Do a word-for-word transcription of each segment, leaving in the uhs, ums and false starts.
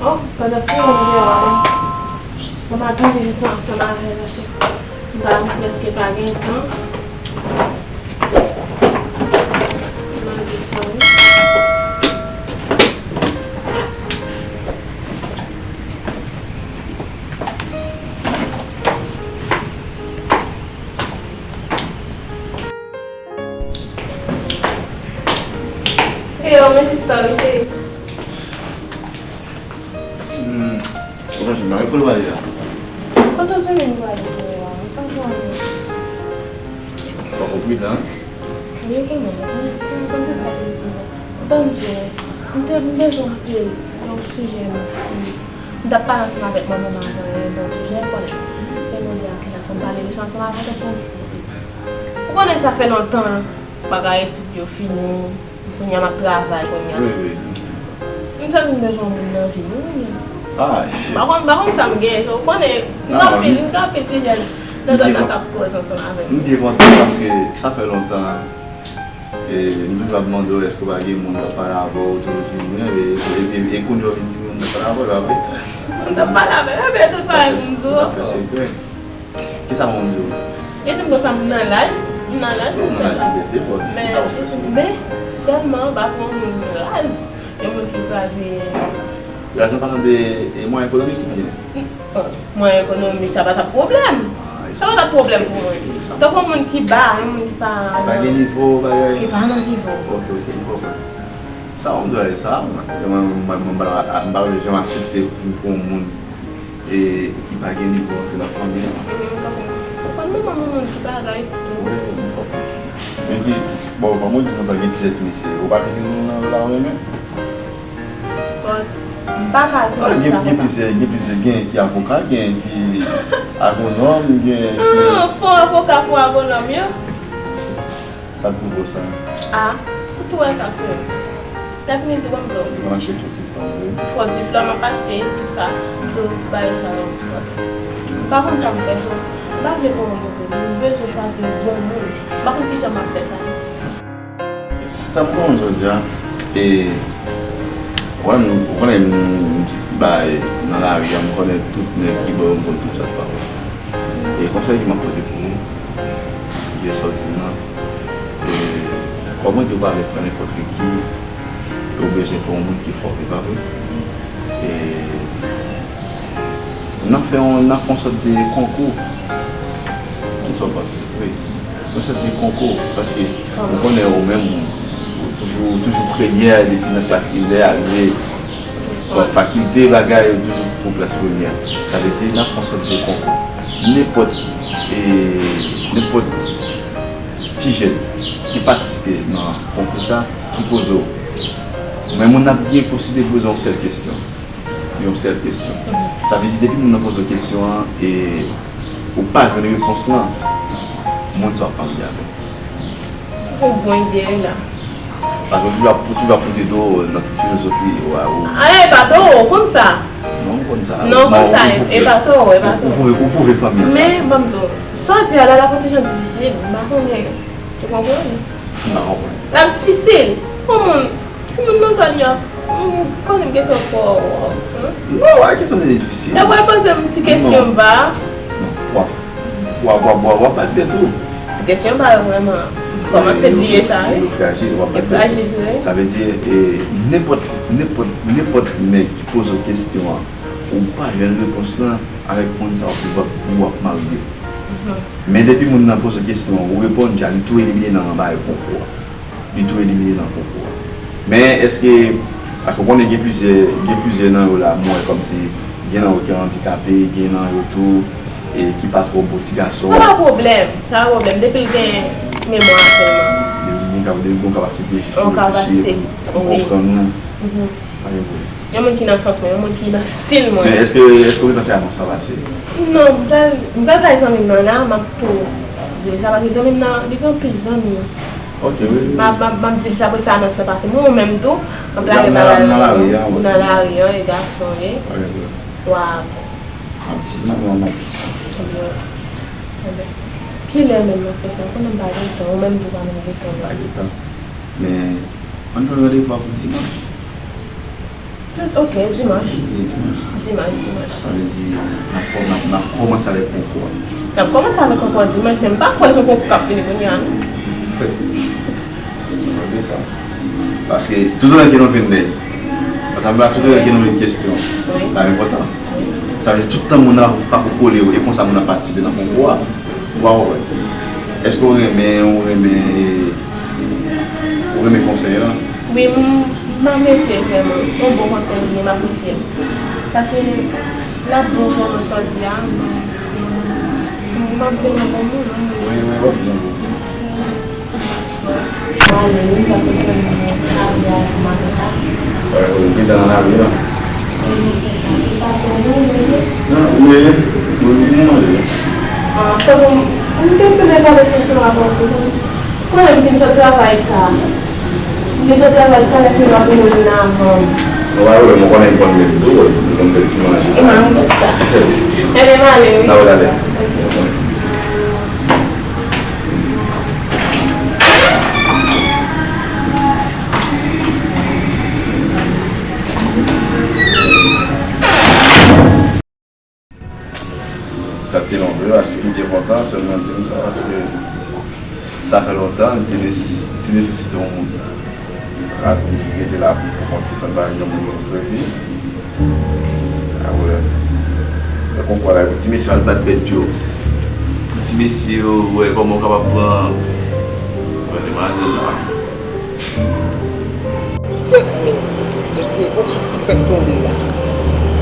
Oh, pandan fouyo m deyò a, wi. Bon, m ap manje jis ansanm avè l, paske m pa, m prèske pa gen tan. Manje sa, wi. Eyo, men sista, wi, cheri. Hmm. Ou pa janm mare pou l pale la. Kote w sou menm pale pou ou a? Ou pa janm. Ou pa konprann la? Wi, kanmenm. Ou konn, ou konn kisa ki pou ou. Ban m di w, m te, m bezwen anpil nan yon sijè, m, m t ap pale ansanm avèk manman m avan yè, nan yon sijè, konnen. E mwen di a ki la fè m pale de sa ansanm avè w, tankou, ou konnen sa fè lontan bagay etid yo fini. Kounye a m ap travay kounye a. Wi, wi. M santi m bezwen yon moun nan vi m, wi. Ah, shit. M pa konn, m pa konn sa m gen, ou konnen, m gen anpil, m gen anpil ti jèn nan zòn nan k ap koze ansanm avè m. M byen kontan paske sa fè lontan, e, m toujou ap mande w èske w pa gen moun k ap pale avè w, ou toujou di m, e, e, e, e kounye a w vin di m moun k ap pale avè w, e pa vre? Moun k ap pale avè m, e byen tout bagay pou m di w. N ap fè sekrè. Kisa moun di w? Yo di m konsa m nan laj, m nan laj pou m fè sa. Ou nan laj libète, bon. Men, men sèlman, m pa vle yon moun raz, yon moun ki kraze. Raz nan palan de, e, mwayen ekonomik oubyen? Bon, mwayen ekonomik, sa pa t ap pwoblèm. Ah, sa pa t ap pwoblèm pou mwen. Tankou yon moun ki ba, yon moun ki pa, ki pa gen nivo, bagay. Ki pa nan nivo. Ok, ok, m konprann. Sa w di a, e sa, mwen, mwen, mwen, mwen, mwen pa janm aksepte pou, pou yon moun e, ki pa gen nivo antre nan fanmi an. Mhm, m konprann. Ou konn manman moun ki bagay. Wi, m konprann. Men ki, bon, kòm ou di nou pa gen plizyè ti mesye, ou pa gen youn nan la ou renmen? Bon, m pa ka di sa. Ah, gen, gen plizyè, gen plizyè, gen ki avoka, gen ki agwonòm, gen ki... Ah, fo avoka, fo agwonòm yo. Sa k pwouve w sa? Ah, ou tou wè sa sou mwen. Lè fini tou, ban m di w. Ou konn achte fo diplòm, wi. Fo diplòm, m ap achte tout sa, tout bagay sa yo. M pa konn sa m fè, so, m pa vle pran yon moun, m bezwen chwazi yon bon moun. M pa konn kijan m ap fè sa. Sista, m konnen jodi a, e, ou konnen, ou konnen m, m bay nan lari a, m konnen tout nèg ki bò yo, m konn tout sa k pa bon. E konsèy ke m ap pote pou ou, byen sòti nan, e, kòm ou di ou pa vle pran nenpòt ki, ou bezwen pran yon moun ki fò, e pa vre? E, n ap fè yon, n ap fè yon sòt de konkou. Kisa w panse? Wi. Yon sòt de konkou, paske ou konnen ou menm, ou, ou toujou, ou toujou premyè depi nan klas primè, rive Bon, fakilte bagay, yo toujou pou plas premyè. Sa vle di, n ap fè yon sòt de konkou. Nenpòt, e, nenpòt ti jèn ki patisipe nan konkou sa, ki poze w, men moun nan ap gen posibite poze yon sèl kesyon. Yon sèl kesyon. Sa vle di, depi moun nan poze w kesyon an, e ou pa jwenn repons lan, moun sa w ap pale avè l. Ou bon ide wi la. Paske ou toujou ap, ou toujou ap pote do nan tout filozofi ou a, ou. Ah, e pa toro, ou konn sa. Non, ou konn sa. Non, ou konn sa, e pa toro, e pa toro. Ou pwouve, ou pwouve fanmi an sa. Men, ban m di w, sa w di a la, l ap yon ti jan difisil, m pa konnen. Ou konprann? M pa konprann. L ap difisil. Pou moun, timoun nan zòn yo, m konnen m gentan fò, hein? Non, a kesyon de difisil. E w wè poze m ti kesyon m pa. Non, w ap, w ap, w ap, w ap, w ap bat tèt ou. Ti kesyon pa yo vrèman. Kòmanse bliye sa, wi. Yo frajil, w ap bat tèt ou. Yo frajil, wi. Sa vle di, e, nenpòt, nenpòt, nenpòt nèg ki poze w kesyon an, ou pa jwenn repons lan, avèk moun sa w ap, w ap, w ap marye. Mhm. Men depi moun nan poze w kesyon an, ou reponn, ja, li tou elimine nan, nan bagay konkou a. Li tou elimine nan konkou a. Men èske, paske w konnen gen plizyè, gen plizyè nan yo la, m wè kòmsi gen nan yo ki andikape, gen nan yo tou, e ki pa twò bon ti gason. Sa pa pwoblèm, sa pa pwoblèm, depi l gen memwa sèlman. Depi l gen kap-, depi l gen yon kapasite jis pou reflechi, pou konprann ou. Mhm. Pa gen pwoblèm. Yon moun ki nan sans mwen, yon moun ki nan stil mwen. Men èske, èske w gentan fè anons lan pase? Non, m pral, m pral bay zanmi m nan la, m ap tou di l sa, paske zanmi m nan, li gen anpil zanmi. Ok, wi, wi. M ap, m ap, m ap di l sa pou l fè anons lan pase. Mwen menm tou, m ap lage bagay nan lari an, e gason ye. Pa gen pwoblèm. W ap. M ap di, m ap, m ap di. Ebyen, ebyen. Kilè menm m ap fè sa? Ou konnen m pa gen tan, ou menm tou pa menm gen tan. Pa gen tan. Men, ann jwenn randevou a pou dimanch. Ok, dimanch. Dimanch, dimanch. Sa vle di, n ap kò-, n ap, n ap kòmanse avèk konkou a. N ap kòmanse avèk konkou a dimanch, men m pa kwè se konkou k ap vini kounye a, non. Paske tout lè ke nou vin de, paske tout lè ke nou vin kesyon, wi, la enpòtan. Sa vle di, tout tan moun nan pa ko kole yo, e konsa moun nan patisipe nan konkou a. Waw, wè. Èske w renmen, w renmen, e, w renmen konsèy lan? Wi, m, m apresye vrèman. Yon bon konsèy li ye, m apresye l. Paske l ap bon pou nou sòti a, m, m, m ap vin yon bon moun, wi. Wi, wi, w ap vin yon bon moun. Mwen ale wi, sa fè sèlman mwen ale a pou maten an. Ou gentan nan lari a? Mwen fè sa, ou pa pè non, manje? Non, wi, wi, wi, manje. Ah, fò m, m te vin regarder sou sou avan tou. Konnen m fin sot travay ta. M fin sot travay ta, lè fin ap vin nan avan. Non, pa pwoblèm, ou konnen m konn vin tou, m konn fè ti manje. E mwen, m konn sa. Ebyen, m ale wi. N ap ale. Ok. Sa te longue, aske m te kontan, sèlman di m sa, paske sa fè lontan, li te nes-, li te nesesite yon moun. Rapi, rete la pou kont li, san bay yon moun yon kreve. Apre, lè konkou a la, pou ti mesye al bat bèt yo. Pou ti mesye yo, wè kòman yo kapab pran, wè demanzèl la. Tèt mwen, mesye, oh, ki fèk tonbe la.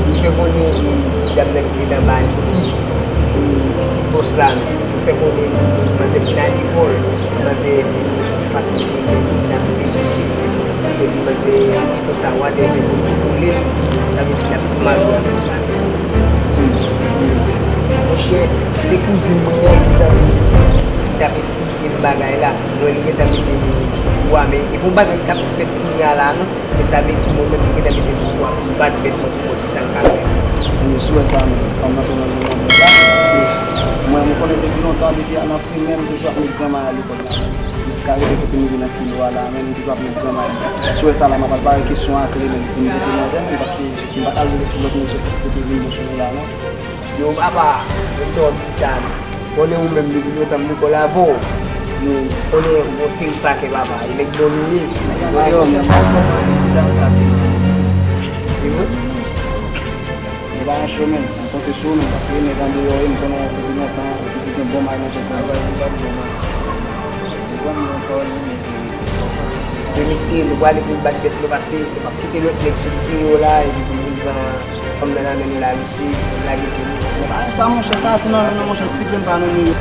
Li fè konnen, e, ti dam nan ki te nan Baniki, e, pitit bòs la, li fè konnen manzè fin al lekòl, manzè fin fatige, li t ap etidye. Epi manzè di konsa, whatever, moun ki boule l, sa vle di l ap tou marye avè l, sa mesye. Monchè, se kouzin mwen an ki sa vle di ki t ap esplike m bagay la. Mwen, li gentan mete m sou kou a, men e pa yon bagay k ap fèt kounye a la, non. Men sa vle di mwen menm, li gentan mete m sou kou a pou m bat bèt mwen pou m wè kisa m ka fè. Ebyen, si w wè sa, fanm nan tou nan yon bon bèt la, paske mwen, m konnen depi lontan, depi nan primè, m toujou ap met granma a lekòl la. Jiska rive kote m rive nan filo a la, men m toujou ap met granma a. Si w wè sa la, m ap al pare kesyon a Clement pou m pote manzè, men paske jis m pa t al lòt moun sot kote vin bon sou nou la, non. Yo, papa, menm jan w ap di sa, konnen ou menm depi lontan m lekòl avè w. Men konnen ou gon seri pakè, papa. E nèg bon nou ye. Konnen ou menm. E wi. Nou pa nan chemen, m konte sou nou, paske nèg andeyò yo, m konnen w depi lontan, ou te gen bon may nan tèt ou. Travay ou pa t bon, man. Ou konn yon pawòl moun. Men mesye, nou prale pou n bat tèt nou, paske nou p ap kite lòt nèg sot deyò la, epi pou vin pran fanm nan nan men nou la, mesye, nou lage pye nou. Men pa sa, monchè, sa tou nan men nou, monchè, ti grenn pa nan men yo.